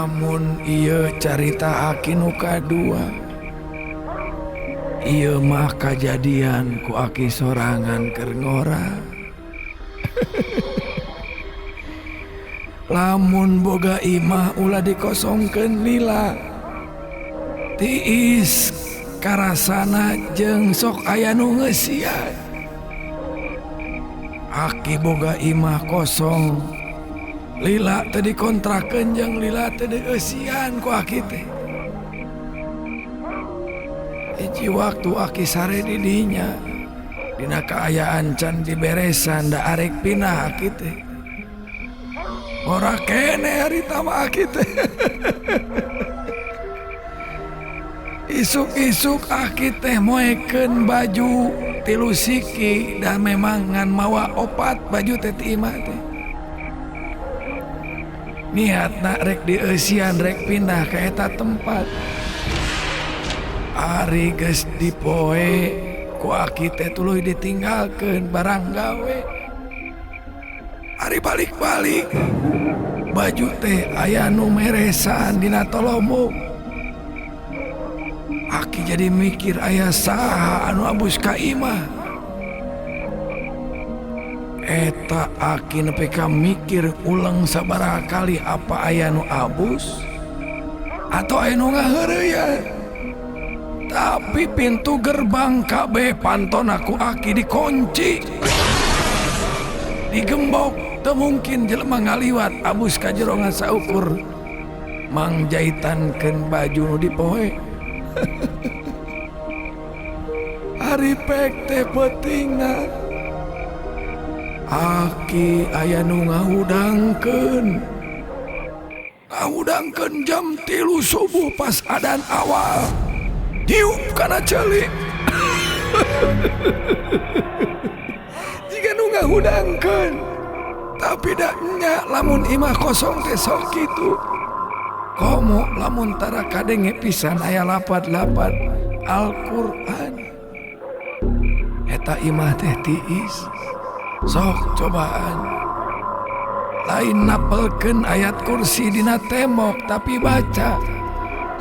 Lamun ieu carita aki nu kadua, ieu mah kajadian ku aki sorangan keur ngora. Lamun boga imah ulah dikosongkeun lila. Tiis karasana jeung sok aya nu ngeusian. Aki boga imah kosong lila teu dikontrakeun jeung lila teu dieusian ku aki teh. Hiji waktu aki sare di dinya dina kaayaan can diberesan da arek pindah aki teh. Ora kene harita mah aki teh. Isuk-isuk aki teh moekeun baju tilu siki dan memang ngan mawa opat baju teh ti imah teh. Niatna rek dieusian rek pindah ka eta tempat. Ari geus dipoe ku aki teh tuluy ditinggalkeun barang gawe. Ari balik-balik baju teh aya nu meresan dina tolomok. Aki jadi mikir aya saha anu abus ka imah. Eta aki nepi ka mikir ulang sabaraha kali apa aya nu abus atau aya nu ngaheureuyeuh. Tapi pintu gerbang kabeh pantona ku aki dikunci, digembok, teu mungkin jelema ngaliwat abus ka jero ngan saukur mangjaitankeun baju nu dipoe. Ari pek teh peutingna aki aya nu ngahudangkeun. Ngahudangkeun jam 3 subuh pas adan awal. Diup kana ceuli. Jiga nu ngahudangkeun. Tapi da nya lamun imah kosong teh sok kitu. Komo lamun tara kadenge pisan aya lapad-lapad Al-Qur'an. Eta imah teh tiis. Sok cobaan. Lain napelkeun ayat kursi dina tembok tapi baca.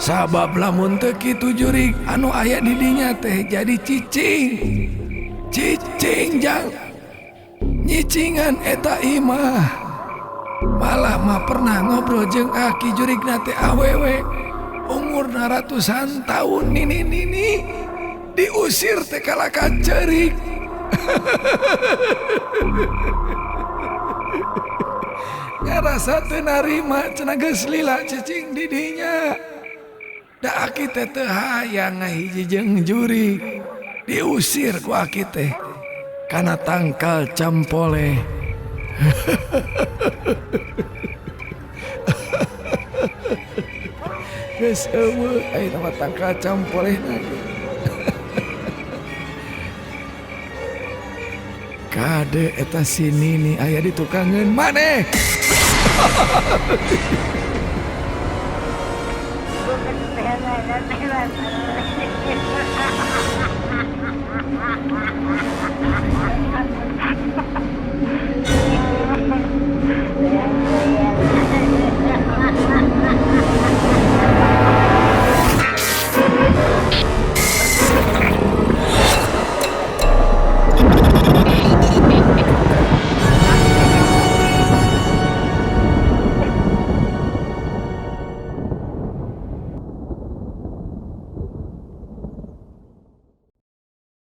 Sabab lamun teu kitu jurig anu aya di dinya teh jadi cicing. Cicing jang nyicingan eta imah. Malah mah pernah ngobrol jeung aki jurigna teh awewe umurna ratusan tahun nini-nini diusir teh kalaka ceurik. Ngarasa teu narima cenah geus lila cicing di dinya. Da aki teh teu hayang ngahiji jeung jurig. Diusir ku aki teh kana tangkal campoleh. Geus eueuh ayeuna mah tangkal campolehna ge. Kade eta si Nini aya di tukangeun maneh.